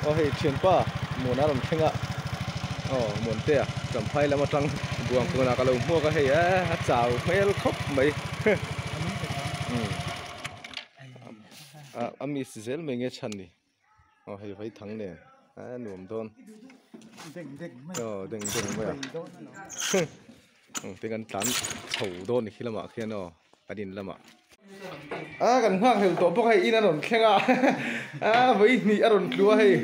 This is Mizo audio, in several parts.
Aw hei thianpa Muana rawn thleng a aw Muantea Champhai lam atang buang kawnah ka lo hmuak a hei a chau hmel khawp mai a miss zel mai nge chhan ni aw hei vai thang nen a nuam dawn aw deng deng mai a te kan tlan chho dawn ni khi lamah khian aw. Kan in lamah a kan nghak hlel tawh bawk a hei in a rawn thleng a a vawi hnih a rawn tlu a hei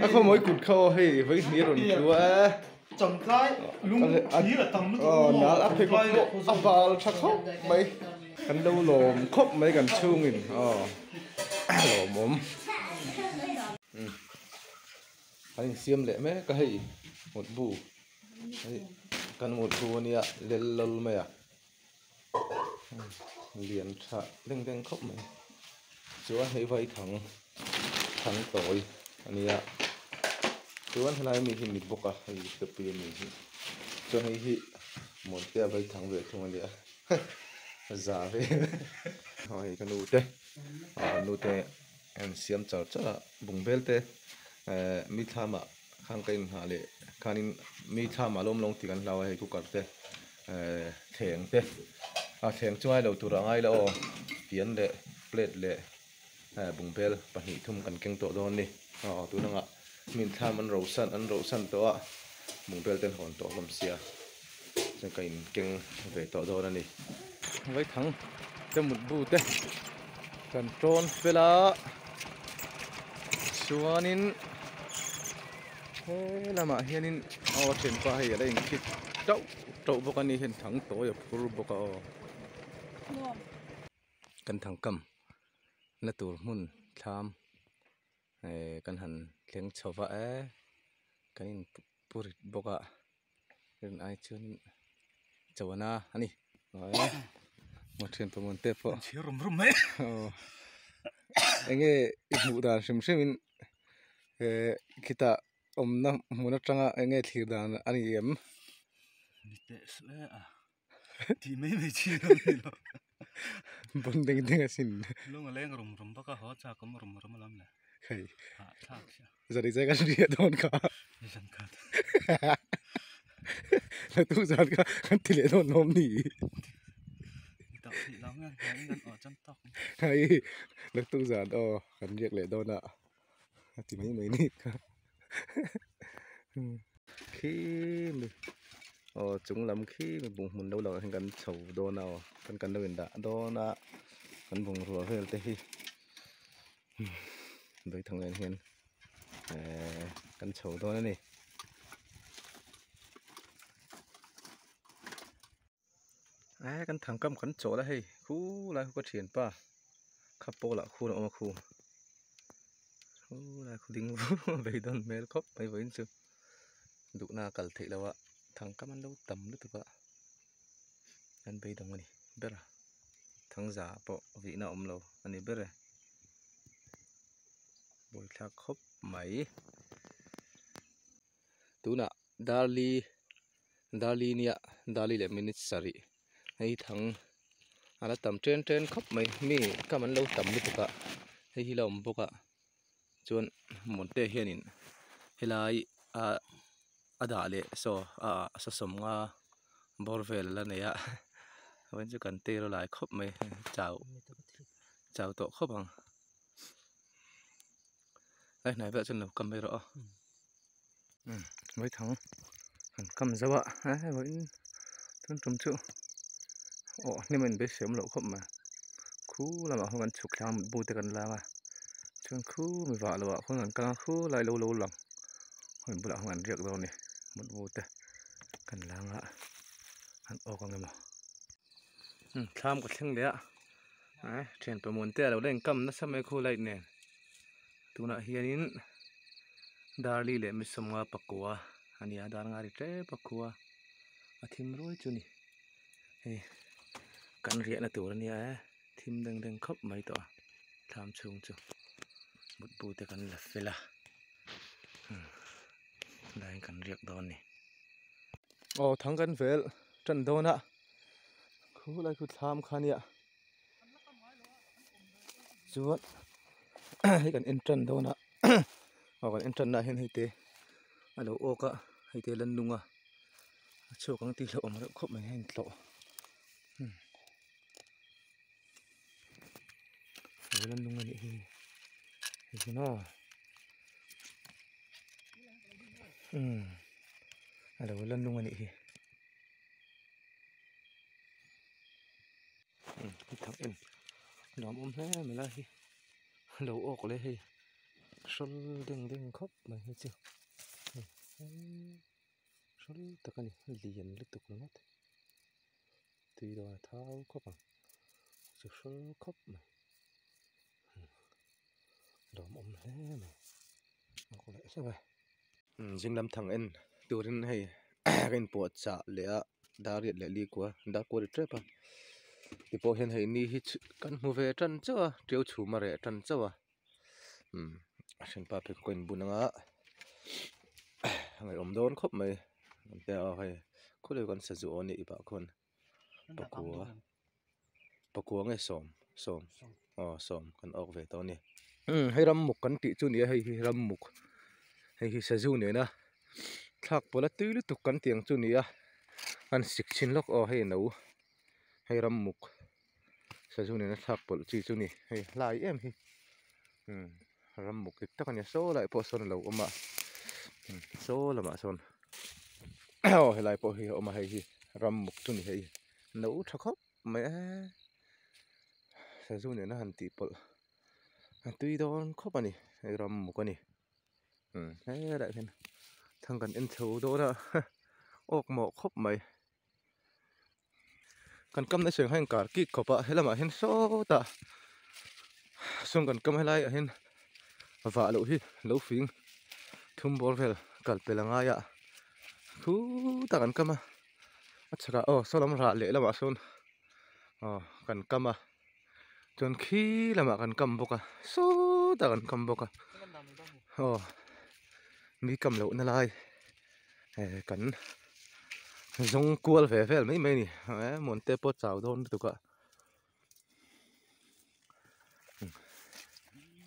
a khawmawi kut kha aw hei vawi hnih a rawn tlu a Chamtlai lung thir a tam lutuk aw nal a pheikhawk pawh a bal tha khawp mai kan lo lawm khawp mai kan chhungin aw lawmawm an insiam leh mek a hei mutbu hei kan mutbu ania lel lawl mai a. Lian tha deng deng khawp mai chuan hei vai thang thang tawi a nia chuan helai mi hi mi bawk a hei te pui a ni hi chuan hei hi Muantea vai thang ve thung a nia za vel aw hei ka nu te ah nu te an siam char char a bungbel te eh mi thlam ah khan ka inhah leh khanin mi thlam ah lawm lawng tih kan hlau a hei cooker te. Ehh thleng te a thleng chu ngailo tur a ngai lo aw fian leh plate leh eh bungbel pahnih thum kan keng tawh dawn a ni aw tun angah hmin thlam an ro san an ro san tawh a bungbel te an hawn tawh hlawm sia chuan ka in keng ve tawh dawn a ni. Vaithang te mutbu te kan tawn fel a chuanin he lamah hianin aw a thianpa hei a la inkhit tauh tauh bawk a ni hian thang tawi a phur bawk a aw kan thang kam na tur hmun thlam eh kan han thleng chho va e kan in pu rit bawk a rin ai chuan chawana a ni maw thian pawh te pawh chhir rum rum mai aw enge i hmuh dan hrim hrim in eh khitah awmna hmun atanga enge thlir dan a ni em ni teh suh e a tih mai mai chi a ni lo bawng deng deng asin lung a leng rum rum bawk a haw chak awm rum rum alawm le hei hahthlak sia zan zai kan riah dawn kha zan khat la tu zan kha kan ti leh dawn lawm ni tah thih lo nge kan awh chan tawk hei la tu zan aw kan riak leh dawn a a ti mai mai ni kha khi mi aw chung lam khi mi bung hmun lo lang ah hian kan chho dawn a aw kan kan lo in dah dawn a kan bungrua vel te hi Vaithang nen hian ehh kan chho dawn a ni. Eh kan thangkam kan chawl a hei khu lai khu ka thianpa kha pawlah khun a awm a khu khu lai khu ding beidawn hmel khawp mai vawiin chu duhna a kal theih loh a thangkam an lo tam lutuk a an beidawng a ni ber a thangza pawh vihna a awm lo a ni ber e buaithlak khawp mai tunah darli darli nia darli leh minute sarih hei thang a la tam chen chen khawp mai mi kam an lo tam lutuk a hei hi la awm bawk a chuan Muante hianin helai ah a dah leh saw ah sawsawm nga bawr vel a la nei a vawiin chu kan tel a lai khawp mai chau chau tawh khawp ang a hnai velah chuan lo kam mai rawh aw. Vaithang an kam zo a he vawiin tun tum chu aw hnim a inbeisei awm loh khawp mai khu lamah khuan kan chhuk thlang a mutbu te kan lang a chuan khu mi vah loh ah khuan kan kal a khu lai lo lo lang hmun bulah khuan kan riak dawn a ni mutbu te kan lang a an awk ang emaw thlam ka thleng leh a thian pahmuan te a lo la inkam nasa mai khu light nen. Tunah hianin darli leh mi sawmnga pakua a ni a dar nga ri tlem pakua a thim ruai chu ni hei kan riahna tur a nia e thim deng deng khawp mai tawh a thlam chhung chu mutbu te kan la fel a tunah kan riak dawn a ni aw thang kan vel tan dawn a khulai khu thlam kha nia. Chuan hei kan en tan dawn a aw Aw kan en tanna ah hian hei te a lo awk a hei te lan nung a a chhuak ang tih hlauh awm reuh khawp mai a intlawh lo lan nung a nih hi hei hi maw umm a lo lan nung a nih hi umm thang en nuam awm hle mai lai hi lo awk leh hei hrawl deng deng khawp mai hi chu hrawl tak a ni lian lutuk ringawt tui dawn a thau khawp ang chu hrawl khawp mai lawmawm hle mai a kawh leh hlauh e. Zing lam thang en turin hei ka inpuah chah leh a dar riat leh li kua dar kua ri tep a tipawh hian hei ni hi kan hmu ve tan chauh a tiau chhum a reh tan chauh a umm a hranpa pheikhawk ka inbun anga a ngaihawm dawn khawp mai aw hei khawlai kan sazu aw a nih ipah khawn pakua pakua nge sawm sawm aw sawm kan awk ve tawh a ni umm hei rammuk kan tih chu a ni a hei hi rammuk hei hi sazu nena thlak pawlh a tui lutuk kan tih ang chu a ni a an sik chhin lawk aw hei no hei rammuk sazu nena thlak pawlh chi chu a ni hei hlai em hi umm rammuk dik tak a ni a saw lai pawh sawn a lo awm a saw lamah sawn aw helai pawh hi a awm a hei hi rammuk chu a ni hei no tha khawp mai e sazu nena han tih pawlh a tui dawn khawp a ni hei rammuk a ni umm helaiah hian thang kan en chho dawn a awk mawh khawp mai. Kan kam nasa ang hian kar kik khawp a helamah hian sawtah sawn kan kam helaiah hian vah loh hi lo fing thum bawr vel kal pel a ngai a khutah kan kam a a chhakah aw saw lam rah leh lamah sawn aw kan kam a chuan khi lamah kan kam bawk a sawtah kan kam bawk a aw mi kam lohna lai. Eh kan zawng kual ve vel mai mai a ni eh Muante pawh chau dawn lutuk a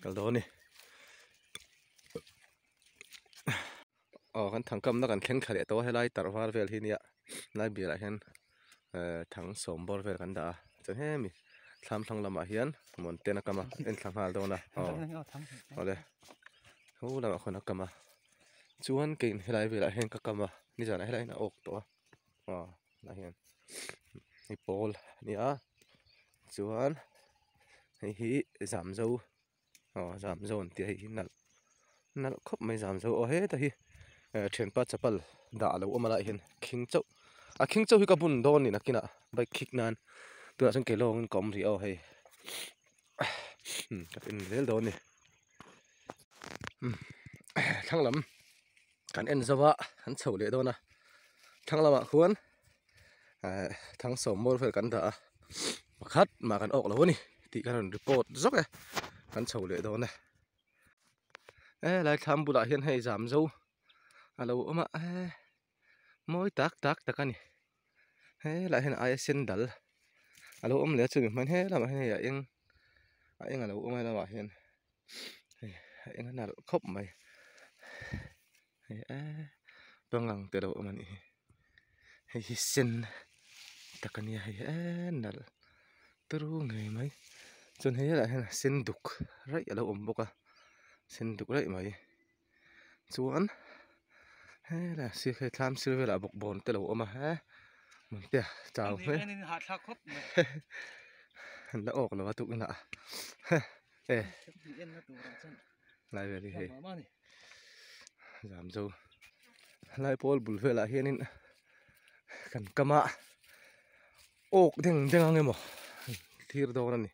kal dawn a ni aw kan thang kamna kan thleng thla leh tawh a helai tarh var vel hi nia helai bialah hian eh thang sawm bawr vel kan dah a chuan hemi thlam thlang lamah hian Muanten a kam a en thla nghal dawn a aw awle ho lamah khawn a kam a. Chuan kei helai velah hian ka kam a nizanah helai hian a awk tawh a aw tah hian hei pawl a ni a chuan hei hi zamzo aw zamzo an tih a hei hi nalh nalh khawp mai zamzo aw heta hi eh thianpa chapal dah a lo awm a lai hian khing chauh a khing chauh hi ka bun dawn a ni nakinah bike khik nan tunah chuan keilawngin ka awm rih aw hei ka en zel dawn a ni. Thlang lam kan en zo a an chho leh dawn a thlang lamah khuan ehh thang sawm bawr vel kan dah a pakhat mah kan awk lo a ni tih kan rawn report zawk e kan chho leh dawn e helai thlam bulah hian hei zam zo a lo awm a eh mawi tak tak tak a ni helaiah hian aia sen dal a lo awm leh a chumi hman helamah hian hei a eng a eng a lo awm a helamah hian. Hei a eng a nalh khawp mai hei eee pangang te lo awm a nih hi hei hi sen tak a nia hei eee nalh turu ngei mai chuan hei helaiah hian sen duk raih a lo awm bawk a sen duk raih mai chuan helaiah sir hei thlam sir velah bawkbawn te lo awm a he hmun te chau hmel an la awk lo a tukinah e lai vel hi hei zam zo lai pawl bul velah hianin kan kam a awk deng deng ang emaw thlir dawn a ni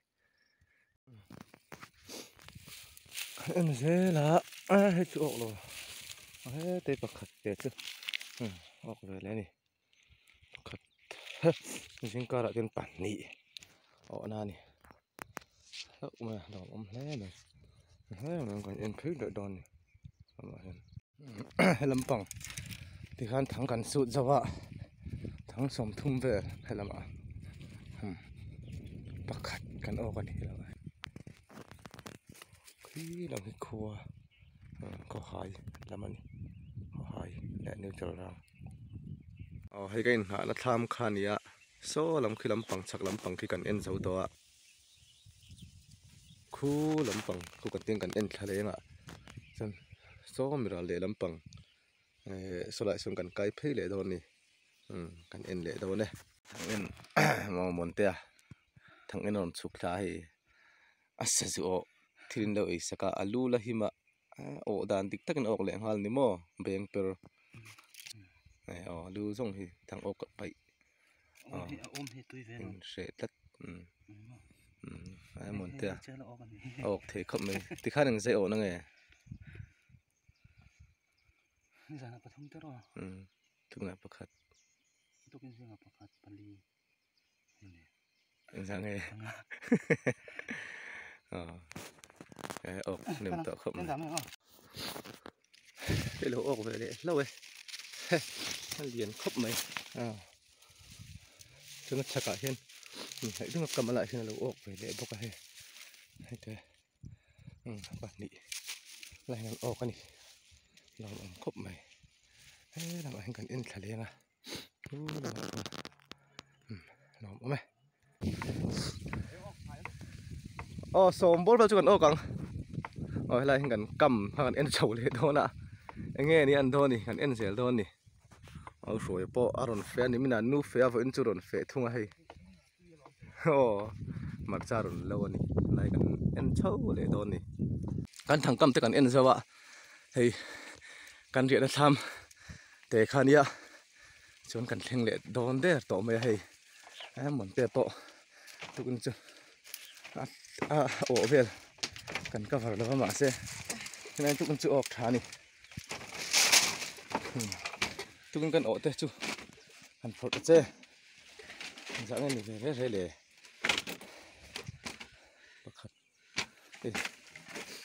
en zel a a hei chu awk lo hete pakhat te chu awk ve leh a ni. Pakhat zing karah chuan pahnih awhna a ni hlauh mai a lo awm hle mai hle kan en phei daih dawn a ni amah hian helam pang tikhan thang kan sut zo a thang sawmthum vel helamah pakhat kan awk a ni khi lam hi khua. Khawhai lam a ni Khawhai leh New Chalrang aw hei ka inhnahna thlam kha a ni a saw lam khi lampang chhak lampang khi kan en zo tawh a khu lampang khu kan tin kan en thla leng ah chuan saw mi ral leh lampang ehh saw lai sawn kan kai phei leh dawn a ni umm kan en leh dawn e. Thang en mawmawn te a thang en a rawn chhuk thla a hei a sazu awh thil in lo ei sak a a lu la him a awh dan dik takin a awk leh nghal ni maw beng per eh aw lu zawng hi thang awk a paih in hreh tlat a mawn te a a awk thei khawp mai tikhan eng zai awh na nge tunah pakhat Engzah nge eh awk nem tawh khawp mai hei lo awk ve leh hlauh e a lian khawp mai chuan a chhakah hian hnaih deuh a kam ah hian a lo awk ve leh bawk a hei hei te pahnih lai hian an awk a ni lawmawm khawp mai helamah hian kan en thla leng a. Lawm awm e aw sawm bawr vel chu kan awk ang aw helai hian kan kam kha kan en chho leh dawn a eng nge ni an dawn ni kan en zel dawn ni aw hruai pawh a rawn feh a ni min an nu feh a vawiin chu rawn feh thung a hei aw hmarcha rawn lo a ni helai kan en chho leh dawn ni kan thangkam te kan en zo a hei kan riahna thlam te kha nia chuan kan thleng leh dawn der tawh mai a hei Monte pawh tukin chu a awh vel kan cover lo a mahse helai tukin chu awk tha a ni tukin kan awh te chu han phawrh ta che zah nge ni ve reng reng le pakhat.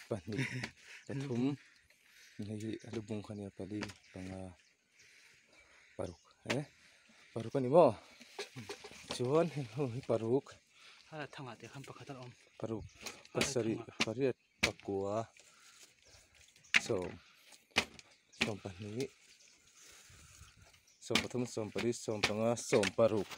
Pahnih pathum hei hi a lu bung kha nia pali panga paruk eh paruk a ni maw chuan heng ho hi paruk paruk pasarih pariat pakua sawm sawm pahnih sawm pathum sawm pali sawm panga sawm paruk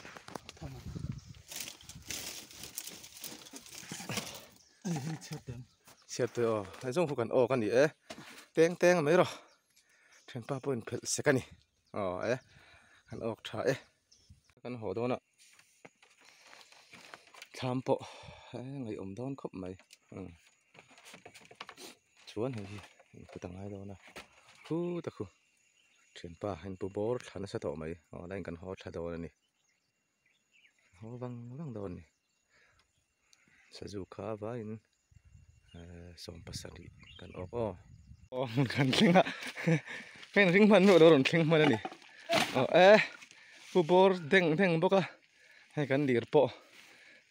chhiat te aw hei zawng khu kan awk a ni e teng teng mai rawh thianpa pawh in phelh sek a ni aw e kan awk tha e kan haw dawn a thlam pawh ngaihawm dawn khawp mai chuan hei hi input a ngai dawn a khut a khu. Thianpa in pu bawr thla nasa tawh mai aw line kan haw thla dawn a ni haw vang vang dawn a ni sazu kha vaiin ehh sawm pasarih kan awk aw aw hmun kan thleng a heng ring hman meuh lo rawn thleng hman a ni aw e pu bawr deng deng bawk a hei kan lir pawh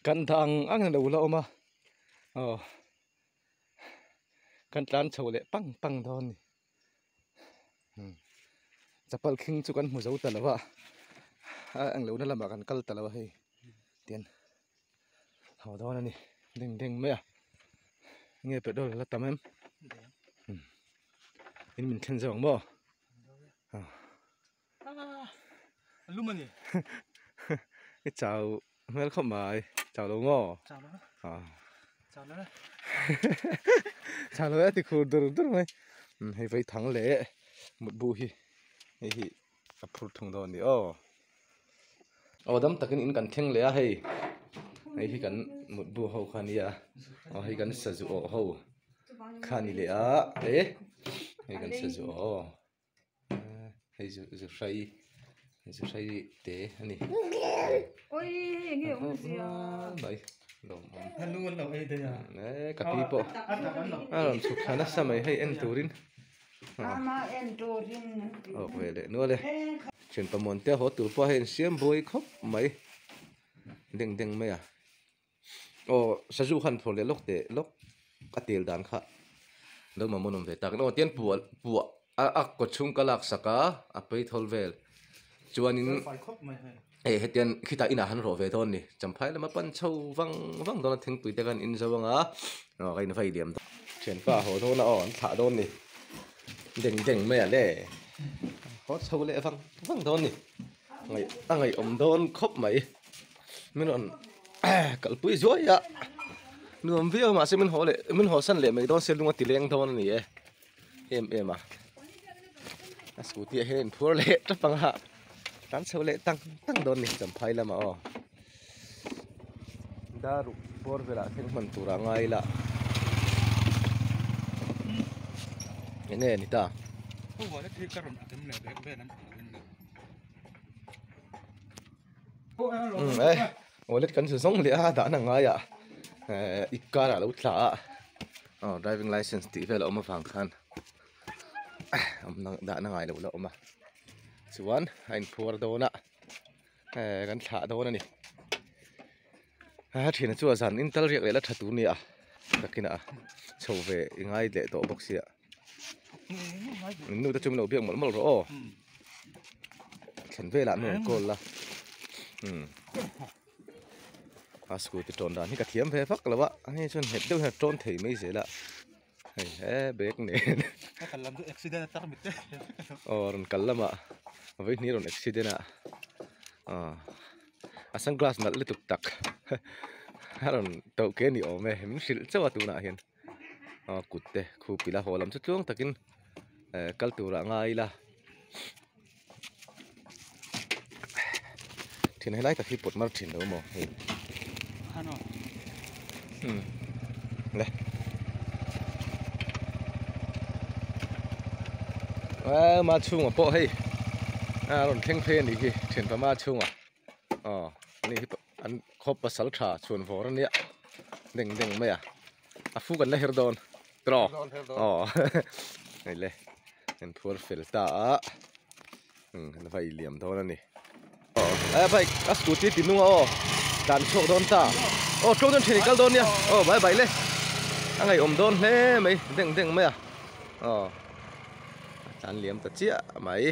kan dah ang ang in a lo la awm a aw kan tlan chho leh pang pang dawn a ni. Chapal khing chu kan hmu zo ta lo a a eng lohna lamah kan kal ta lo a hei tian haw dawn a ni deng deng mai a enge petrol la tam em in min thlen zawk ang maw lum a ni i chau hmel khawp mai chau lo maw chau lo chau lo chau lo e ti khur dur dur mai hei vei thang leh mut bu hi hei hi a phur thung dawn a ni aw aw dam takin in kan thleng leh a hei hei hi kan mut bu ho kha a nia aw hei kan sazu awh ho kha a ni leh a e hei kan sazu awh aw. Hei zu zu hrai zu hrai te a ni mai lawmawm e ka pi pawh a rawn chhuk thla nasa mai hei en turin awk ve leh nual e thian pamawng te haw tur pawh hei an siam buai khawp mai deng deng mai a aw sazu khan phawrh leh lawk teh lawk a tel dan kha lo mamawh awm ve tak aw tian puah puah a a kaw chhung ka lak sak a a pei thawl vel chuanin hei hetiang khitah inah han rawh ve dawn a ni champhai lama pan chho vang vang dawn a thingpui te khan in zo anga aw ka invai liam dawn thianpa haw dawn a aw an thlah dawn a ni. Deng deng mai a le. Haw chho leh vang vang dawn ni. Ngaih a ngaihawm dawn khawp mai. Min rawn kalpui zuai a. Nuam viau mahse min haw leh min haw san leh mai dawn se lung a ti leng dawn a ni e. Em em a. A scooty ah hian a inphuar leh tap ang a. Tlan chho leh tang tang dawn ni champhai lamah aw. Daruk bawr velah thleng hman turah ngai ila enge ni ta umm e wallet kan chu zawng leh a dahna ngai ah ehh ip kar ah lo tla a aw driving licence tih vel a awm avang khan dahna ngai loh la awm a chuan a inphuar dawn a. Eh kan thlah dawn a ni a thiana chu a zan in tal riak leh la tha tur nia takinah chho ve i ngai leh tawh bawk sia min nu te chu min lo biak mawlh mawlh rawh aw thlen velah min rawn call la umm a scooty tawn dan hi ka thiam ve vak lo a hei chuan nghet deuh hian a tawn thei mai zel a hei he bag nen aw rawn kal lamah vawihnih rawn accident a aw a sunglass nalh lutuk tak a rawn toh ke ni awm e min hrilh chauh a tunah hian aw kut te khup ila haw lam chu tluang takin eh kal turah ngai ila thin helai tak hi pawt mar thin lo maw hei umm le eh ma chhungah pawh hei a rawn thleng phei a nih hi thianpa ma chhungah aw ani hi an khaw pasal tha chhuan vawr ania deng deng mai a a fu kan la her dawn tawh aw hei le an phuar fel ta a umm an va iliam dawn a ni aw bike a scooty ti nung a aw tlan chhuak dawn ta aw tluang dawn thin i kal dawn nia aw bye bye le a ngaihawm dawn hle mai deng deng mai a aw a tlan liam ta chiah mai.